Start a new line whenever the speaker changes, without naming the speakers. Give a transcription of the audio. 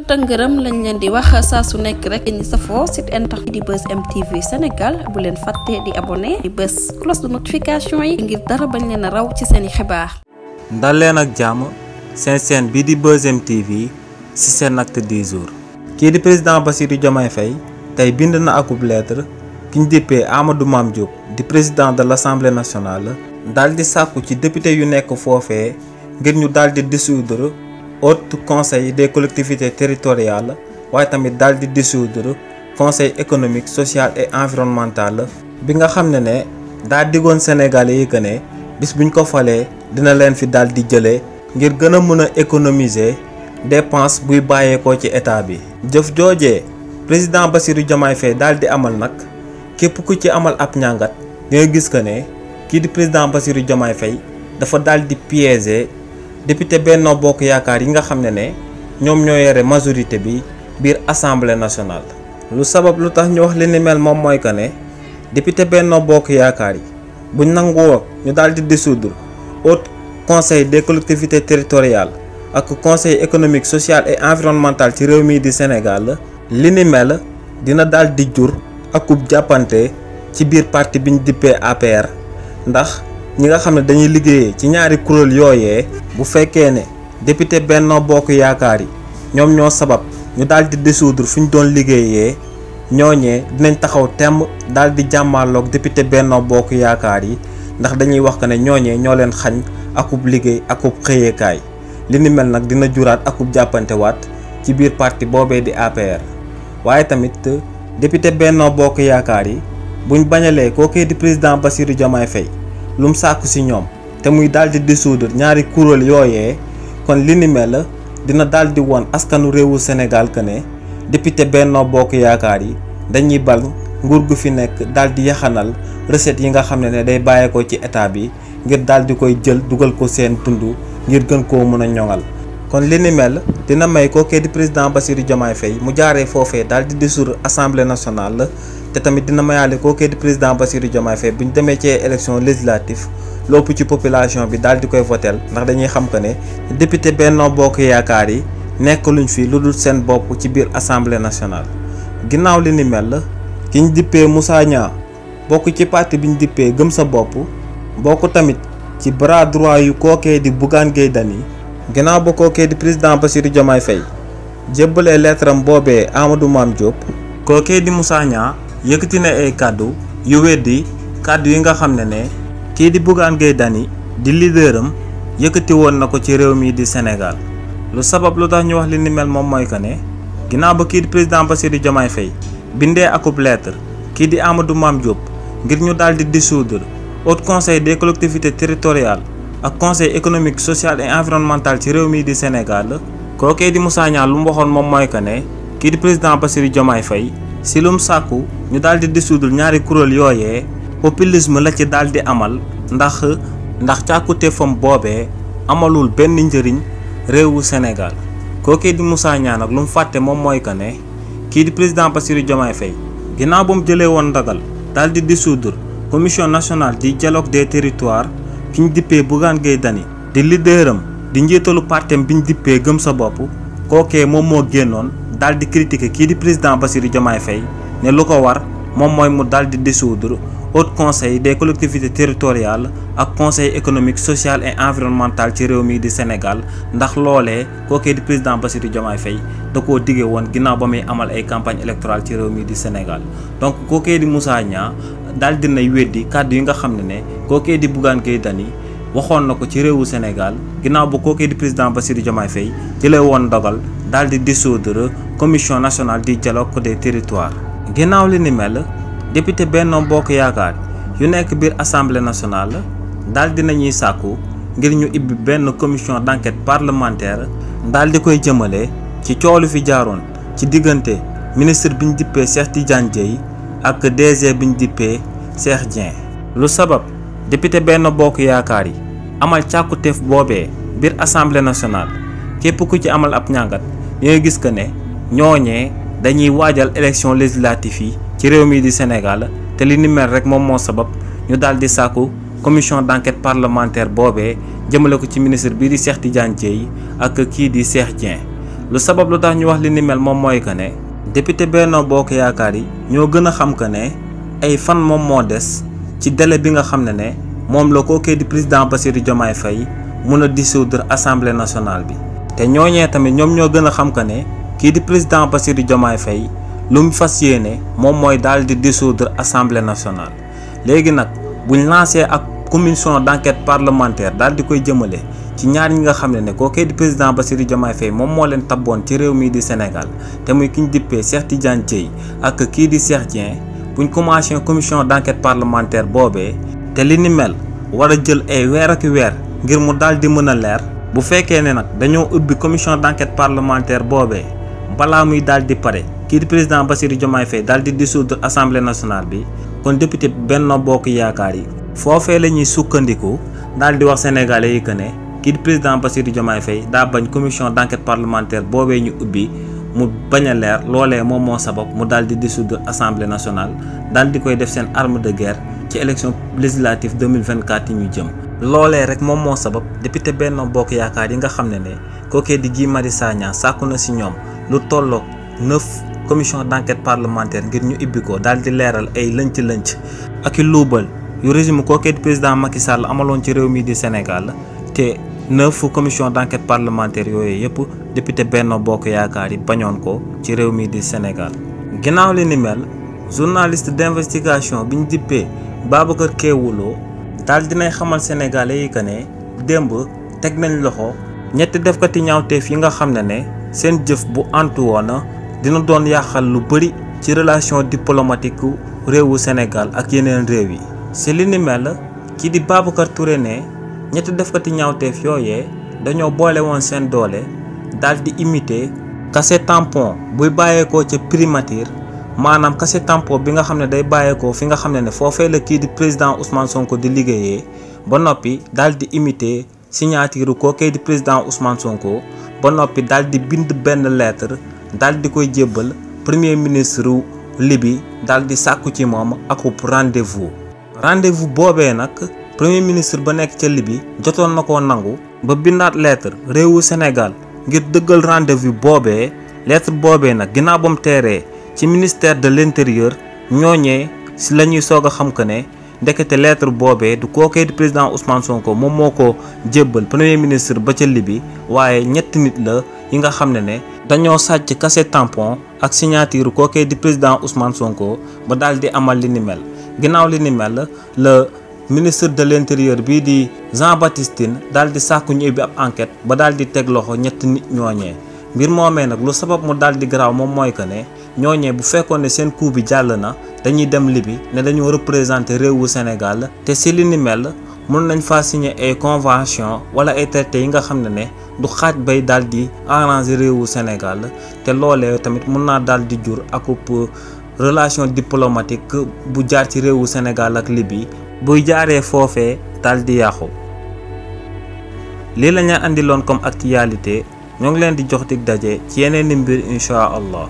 tëngërëm lañ leen di wax saa su nekk rek ñi safoo site internet di Buzz M TV Sénégal bu leen fàtte di abonné di bës cloche de notification yi ngir dara bañ leen a raw ci seeni xibaar.
ndal leen ak jàmm seen chaîne bii di Buzz M TV ci seen acte du jour. kii di président Bassirou Diomaye Faye tey bind na akub lettre ki ñu dippee Amadou Mame Diop di président de l'Assemblée nationale daal di sàkku ci député yu nekk foofee ngir ñu daal di dissoudre haut conseil des collectivités territoriales waaye tamit daal di dissoudre conseil économique social et environnemental bi nga xam ne daa diggoon Sénégalais yi que ne bis buñ ko falee dina leen fi daal di jëlee ngir gën a mën a économiser dépense buy bàyyeekoo ci état bi. jëf joojee président Bassirou Diomaye Faye daal di amal nag képp ku ci amal ab ñàngat nga gis que ne kii di président Bassirou Diomaye Faye dafa daal di piéger député Benno Bokk Yaakaar yi nga xam ne ñoom ñoo yore majorité bi biir assemblée nationale. lu sabab lu tax ñu wax li ni mel moom mooy que ne député Benno Bokk Yaakaar yi buñ nangoo ñu daal di dissoudre haut conseil des collectivités territoriales ak conseil économique social et environnemental ci réew mii di Sénégal li ni mel dina daal di jur akub jàppante ci biir parti biñ dippee APR ndax ñi nga xam ne dañuy liggéeyee ci ñaari kuréel yooyee bu fekkee ne député Benno Bokk Yaakaar yi ñoom ñoo sabab ñu daal di dissoudre fi ñu doon liggéeyee ñooñee dinañ taxaw temm daal di jàmmaarloog député Benno Bokk Yaakaar yi ndax dañuy wax que ne ñooñee ñoo leen xañ akub liggéey akub xëyeekaay li ni mel nag dina juraat akub jàppantewaat ci biir parti boobee di APR waaye tamit député Benno Bokk Yaakaar yi buñ bañalee kookee di président Bassirou Diomaye Faye lum sàkku ci ñoom te muy daal di dissoudre ñaari kuréel yooyee kon li ni mel dina daal di woon askanu réewu Sénégal que ne député Benno Bokk Yaakaar yi dañuy bal nguur gu fi nekk daal di yaxanal recette yi nga xam ne day bàyyeekoo ci état bi ngir daal di koy jël dugal ko seen tund ngir gën koo mën a ñoŋal. kon li ni mel dina may kookee di président Bassirou Diomaye Faye mu jaaree foofee daal di dissoudre assemblée nationale te tamit dina mayaale kookee di président Bassirou Diomaye Faye bu ñu demee ci élection législative lopp ci population bi daal di koy votel ndax dañuy xam que ne député Benno Bokk Yaakaar yi nekk luñ fi lu dul seen bopp ci biir assemblée nationale. ginnaaw li ni mel ki ñu dippee Moussa Niang bokk ci parti bi ñu dippee Gëm Sa Bopp bokk tamit ci bras droit yu kookee di Bougane Gueye Dany ginnaaw ba kookee di président Bassirou Diomaye Faye jébbalee lettre am boobee Amadou Mame Diop kookee di Moussa Niang yëkkati na ay kàddu yu weddi kàddu yi nga xam ne kii di Bougane Gueye Dany di leaderam yëkkati woon na ko ci réew mi di Sénégal. lu sabab lu tax ñu wax li ni mel moom mooy que ne ginnaaw ba kii di président Bassirou Diomaye Faye bindee akub lettre kii di Amadou Mame Diop ngir ñu daal di dissoudre haut conseil des collectivités territoriales ak conseil économique social et environnemental ci réew mi di Sénégal kookee di Moussa Niang lu mu waxoon moom mooy que ne kii di président Bassirou Diomaye Faye si lum sàkku ñu daal di dissoudre ñaari kuréel yooyee populisme la ci daal di amal ndax càkkute fam boobee amalul benn njëriñ réewu Sénégal. kookee di Moussa Niang nag lu mu fàtte moom mooy que ne kii di président Bassirou Diomaye Faye ginnaaw ba mu jëlee woon ndagal daal di dissoudre commission nationale du dialogue des territoires ki ñu dippee Bougane Gueye Dany di leaderam di njiitalu partem bi ñu dippee Gëm Sa Bopp kookee moom moo génnoon daal di critiquer kii di président Bassirou Diomaye Faye ne lu ko war moom mooy mu daal di dissoudre haut conseil des collectivités territoriales ak conseil économique social et environnemental ci réew mi di Sénégal ndax loolee kookee di président Bassirou Diomaye Faye da koo diggee woon ginnaaw ba muy amal ay campagne électorale ci réew mi di Sénégal. donc kookee di Moussa Niang daal dinay weddi kàddu yi nga xam ne kookee di Bougane Gueye Dany waxoon na ko ci réewu Sénégal ginnaaw ba kookee di président Bassirou Diomaye Faye jëlee woon dogal daal di dissoudre commission nationale du dialogue des territoires. ginnaaw li ni mel député Benno Bokk Yaakaar yu nekk biir assemblée nationale daal dinañuy sàkku ngir ñu ibbi benn commission d'enquête parlementaire daal di koy jëmale ci coow lu fi jaaroon ci diggante ministre bi ñu dippee Cheikh Tidiane Dièye ak DG bi ñu dippee Cheikh Dieng. lu sabab député Benno Bokk Yaakaar yi amal càkkuteef boobee biir assemblée nationale képp ku ci amal ab ñàngat di nga gis que ne ñooñee dañuy waajal élection législative yi ci réew mi di Sénégal te li ni mel rek moom moo sabab ñu daal di sàkku commission d'enquête parlementaire boobee jëmale ko ci ministre bii di Cheikh Tidiane Dièye ak kii di Cheikh Dieng. lu sabab lu tax ñu wax li ni mel moom mooy que ne député Benno Bokk Yaakaar yi ñoo gën a xam que ne ay fan moom moo des ci délai bi nga xam ne moom la kookee di président Bassirou Diomaye Faye mun a dissoudre assemblée nationale bi te ñooñee tamit ñoom ñoo gën a xam que ne kii di président Bassirou Diomaye Faye lu mu fas yéene moom mooy daal di dissoudre assemblée nationale. léegi nag buñ lancé ak commission d'enquête parlementaire daal di koy jëmale ci ñaar ñi nga xam ne kookee di président Bassirou Diomaye Faye moom moo leen tabboon ci réew mii di Sénégal te muy ki ñu dippee Cheikh Tidiane Dièye ak kii di Cheikh Dieng buñ commencé commission d'enquête parlementaire boobee te li ni mel war a jël ay weer ak weer ngir mu daal di mën a leer bu fekkee ne nag dañoo ubbi commission d'enquête parlementaire boobee balaa muy daal di pare kii di président Bassirou Diomaye Faye daal di dissoudre assemblée nationale bi kon député Benno Bokk Yaakaar yi foofee la ñuy sukkandiku daal di wax sénégalais yi que ne kii di président Bassirou Diomaye Faye daa bañ commission d'enquête parlementaire boobee ñu ubbi mu bañ a leer loolee moom moo sabab mu daal di dissoudre assemblée nationale daal di koy def seen arme de guerre ci élection législative 2024 yi ñu jëm. loolee rek moom moo sabab député Benno Bokk Yaakaar yi nga xam ne kookee di Guy Marius Sagna sàkku na si ñoom lu tolloog 9 commission d'enquête parlementaire ngir ñu ibbi ko daal di leeral ay lënc-lënc ak i luubal yu régime kookee di président Macky Sall amaloon ci réew mi di Sénégal te 9 commission d'enquête parlementaire yooyu yëpp député Benno Bokk Yaakaar yi bañoon ko ci réew mi di Sénégal. ginnaaw li ni mel journaliste d'investigation bi ñu dippee Babacar Kewoulo daal dinay xamal sénégalais yi que ne démb teg nañ loxo ñetti defkati ñaawteef yi nga xam ne seen jëf bu antu woon dina doon yàqal lu bëri ci relation diplomatique réewu Sénégal ak yeneen réew yi. si li ni mel kii di Babacar Touré ne ñetti defkati ñaawteef yooyee dañoo boole woon seen doole daal di imiter cassette tampon buy bàyyeekoo ca primature maanaam cassette tampon bi nga xam ne day bàyyeekoo fi nga xam ne foofee la kii di président Ousmane Sonko di liggéeyee ba noppi daal di imiter signature kookee di président Ousmane Sonko ba noppi daal di bind benn lettre daal di koy jébbal premier ministre Libye daal di sàkku ci moom akub rendez-vous boobee nag premier ministre ba nekk ca Libye jotoon na koo nangu ba bindaat lettre réewu Sénégal ngir dëggal rendez-vous boobee lettre boobee nag ginnaaw ba mu teeree ci ministère de l'intérieur ñooñee si la ñuy soog a xam que ne ndekete lettre boobee du kookee di président Ousmane Sonko moom moo ko jébbal premier ministre ba ca Libye waaye ñetti nit la yi nga xam ne dañoo sàcc cassette tampon ak signature kookee di président Ousmane Sonko ba daal di amal li ni mel. ginnaaw li ni mel le ministre de l'intérieur bii di Jean-Baptiste Tine daal di sàkku ñu ubbi ab enquête ba daal di teg loxo ñetti nit ñooñee mbir moomee nag lu sabab mu daal di garaaw moom mooy que ne ñooñee bu fekkoon ne seen coup bi jàll na dañuy dem Libye ne dañoo représenter réewu Sénégal te si li ni mel mun nañ faa signer ay convention wala ay traité yi nga xam ne du xaaj bay daal di arranger réewu Sénégal te loolee tamit mun naa daal di jur akub relation diplomatique bu jaar ci réewu Sénégal ak Libye buy jaaree foofee daal di yàqu. lii la ñu andiloon comme actualité ñoo ngi leen di jox dig daje ci yeneen i mbir incha allah.